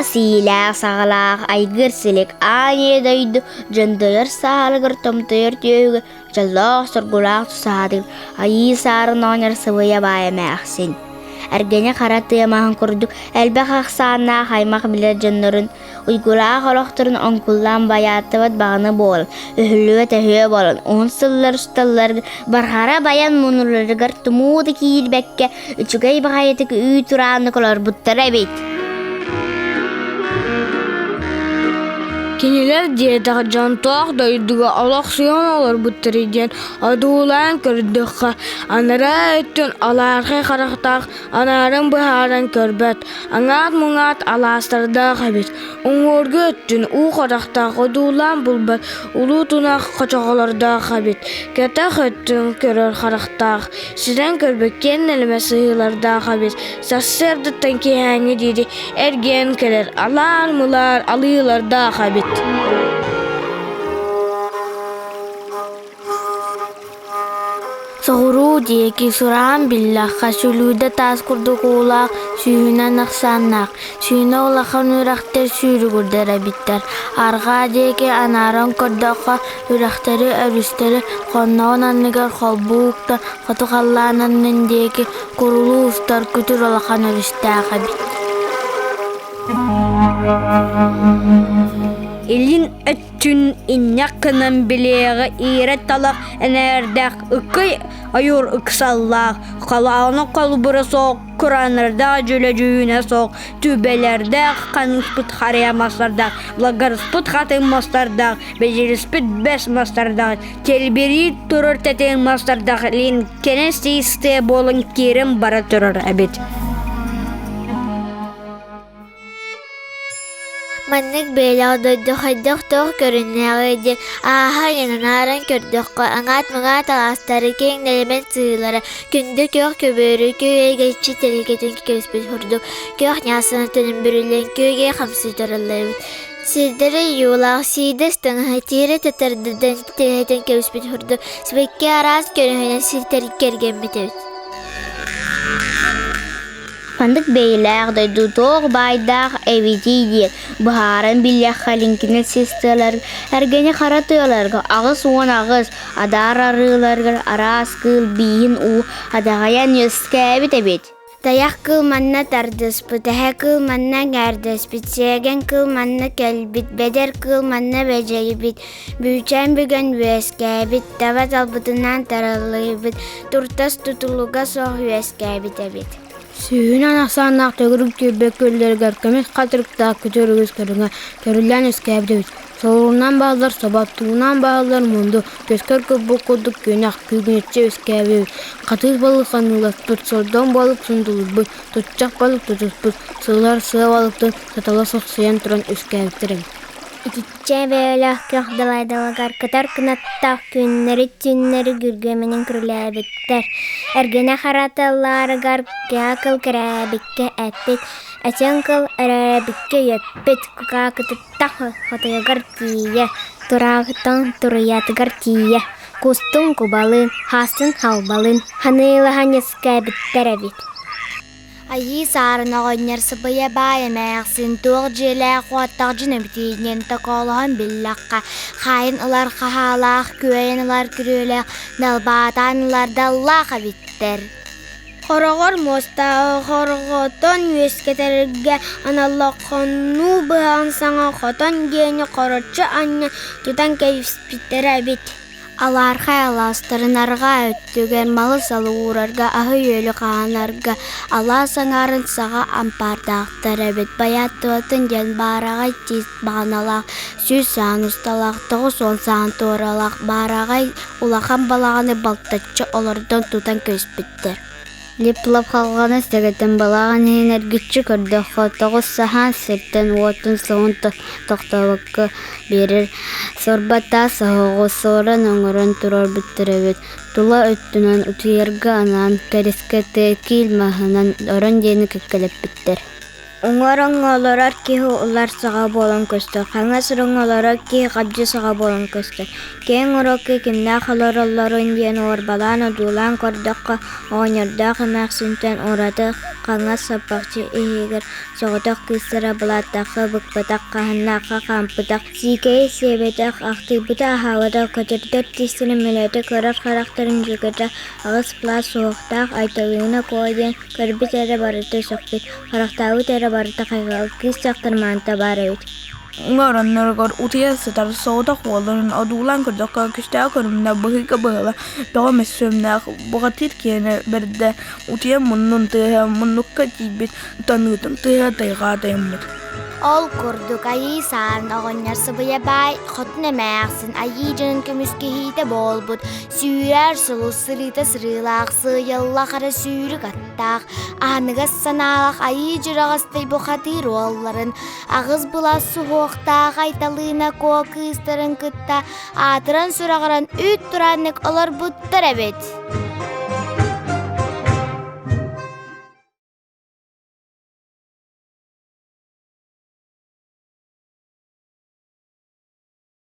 Аһаҕас иилээх-саҕалаах айгыр силик аан ийэ дойду дьондойор саалыгар томтойор түөһүгэр дьоллоох-соргулаах тусаһаатыгар айыы саарын оҕонньор сыбыйа баай эмээхсин. Эргэни хара тыа маһын курдук элбэх ахсааннаах аймах билэр дьоннорун уйгулаах олохторун оҥкуллаан байааттыбат баҕаны буолан, өһүллүбэт өһүө буолан, уһун сыллар усталларыгар барҕара байан мунуларыгар тумуу да киирбэккэ, үчүгэй баҕайытык үүт урааннык олорбуттара эбит. Кинилэр диэтэх дьонтоох дойдуга олохсуйан олорбуттара диэн одуулаан көрдөххө, анараа өттүн алаархай харахтаах анаарын быһааран көрбөт, аҥаат-муҥаат алаастардаах эбит. Уҥуоргу өттүн уу харахтаах одуулаан булбат улуу тунах хочоҕолордоох эбит. Кэтэх өттүн көрөр харахтаах, ситэн көрбөт киэн нэлэмэ сыһыылардаах эбит. Сарсыардаттан киэһээҥҥи диэри эргийэн кэлэр алаар-мылаар алыылардаах эбит. Соҕуруу диэки сураһан биллэххэ, сүлүүдэ таас курдук уулаах, сүүһүнэн ахсааннаах, сүүнэ улахан үрэхтэр сүүрүгүрдэр эбиттэр. Арҕаа диэки анааран көрдөххө, үрэхтэри, өрүстэри хонноҕун анныгар холбуу уктан хоту халлаан аннын диэки курулуу устар күтүр улахан өрүстээх эбит. Илин өттүн инньэх гынан билиэҕи иирэ талах энээрдээх ыккый ойуур ыксаллаах, халаана холбура суох, курааннардаах дьүлэ-дьүүнэ суох, түбэлэрдээх ханыспыт харыйа мастардаах, лагарыспыт хатыҥ мастардаах, бэдьириспит бэс мастардаах, тэлбирии турар тэтиҥ мастардаах лиҥкинэс тиистиэ буолан киирэн бара турар эбит. Маннык бэйэлээх дойду хайдах туох көрүннээҕий диэн ааһа айананааран көрдөххө, аҥаат-мыҥаат алаастары киэҥ нэлэмэн сыһыылара, күндү күөх көбүөрү күөгэйгэччи тэлгэтин кэбиспит курдук күөх ньаасына төнүмбүрүллэн күөгэй хамсыы тураллар эбит. Сирдэри юулаах сиидэс таҥаһы тиэрэ татардыдан тэлгэтэн кэбиспит курдук сибэкки араас көрүҥүнэн сиртэр кэргэммит эбит. Маннык бэйэлээх дойду туох баайдаах эбитий диэн быһааран биллэххэ Лиҥкинэс сис тыаларга, эргэни хара тыаларга 88 адаар арыыларыгар араас кыыл бииһин уу адаҕайан үөскээбит эбит. Тайах кыыл манна тардыспыт, эһэ кыыл манна эҥээрдэспит, сиэгэн кыыл манна кэлбит, бэдэр кыыл манна бэдьэйбит, бүүчээн бүгэн үөскээбит, таба талбытынан тараллыйбыт, туртас тутулуга суох үөскээбит эбит. Сүүһүнэн ахсааннаах төгүрүк түөлбэ күөллэригэр көмүс хатырыктаах күтэр үгүс көрүҥэ көрүллэн үөскээбит эбит. Солуурунан бааллар собо, туунан бааллар мунду, көскөр курбук курдук күөнэх, күүгүнэччи үөскээбит эбит. Хатыыс балык ханыыласпыт, сордоҥ балык сундулуйбут, туччах балык тутуспут, сыллар сыа балыктан сатала сохсуйан туран үөскээбиттэр эбит. Итиччэ бэйэлээх күөх далайдалыгар кытар кынаттаах күннэри-түүннэри күргүөмүнэн күрүлээбиттэр. Эргинэ хара тылларыгар кыа кыл кэрээбиккэ эппит, эчэҥ кыл өрөөбүккэ үөппүт, кукаакытыттах хотойугар тиийэ, тураахтан туруйатыгар тиийэ, кустун кубалыын, хаастын халбалыын ханыылаһан үөскээбиттэр эбит. Айыы саарын оҕонньор сыбыйа баай эмээхсин туох дьиэлээх-уоттаах дьон эбитий диэн токоолоһон биллэххэ, хаайан ылар хаһаалаах, күөйэн ылар күрүөлээх, далбаатаан ылар даллаах эбиттэр. Хороҕор муостааҕы хорҕотон үөскэтэргэ аналлаах хонуу быһаҕын саҥа хотон диэни хороччу анньан тутан кэбиспиттэрэ эбит. Алаархай алаастарын арҕаа өттүгэр малы-салы уурарга, аһы-үөлү хаһаанарга алаас аҥаарын саҕа ампаардаахтар эбит. Байааттыбатын диэн баараҕай тиис баҕаналаах, 100 саан усталаах, 90 саан туоралаах баараҕай улахан балаҕаны балтаччы олордон тутан кэбиспиттэр. Липлап халҕаны сэгэтэн балаҕан иһин эргиччи көрдөххө, тоҕус саһаан сиртэн уотун суоһун тохтообокко биэрэр сорбо таас оһоҕу суоран оҥорон туруорбуттар эбит. Тула өттүнэн утуйарга анаан кэрискэ тыа киил маһынан орон диэни кэккэлэппиттэр. Уҥа ороҥҥо олорор киһи улар саҕа буолан көстөр, хаҥас ороҥҥо олорор киһи хабдьы саҕа буолан көстөр. Киэҥ уруокка кимнээх олороллорун диэн уорбалаан одуулаан көрдөххө, оҕонньордоох эмээхсинтэн ураты хаҥас саппахчы иһигэр соҕотох кыыстара былааттаахха быкпатах, хаһыннаахха хаампытах, сиикэйи сиэбэтэх, ахтыйбыта аһаабатах, көтөрдөр тиистэрин мөлөөтө көрөр харахтарын дьүөгэтэ аҕыс пласт суһуохтаах Айталыына Куо диэн көрбүт эрэ барыта сөхпүт, харахтаабыт эрэ барыта хайҕаабыт кыыс дьахтар маанта баар эбит. Уҥа оронноругар утуйа сытар соҕотох уолларын одуулаан көрдөххө, күүстээх көрүҥнээх быһыыга быһыла бөҕө мөссүөннээх бухатыыр киэнэ бэрдэ утуйа муннун тыаһа муннукка тиийбит таныытын тыаһа тайҕаа тайыммыт. Ол курдук Айыы Саарын оҕонньор сыбыйа баай хотун эмээхсин айыы дьонун көмүскэһиитэ буолбут сүүрэр сулус сырыыта сырыылаах сыыйылла хара сүүрүк аттаах аһыныгас санаалаах айыы дьураҕастай бухатыыр уолларын аҕыс былас суһуохтаах Айталыына Куо кыыстарын кытта аатыран-сураҕыран үүт турааннык олорбуттар эбит.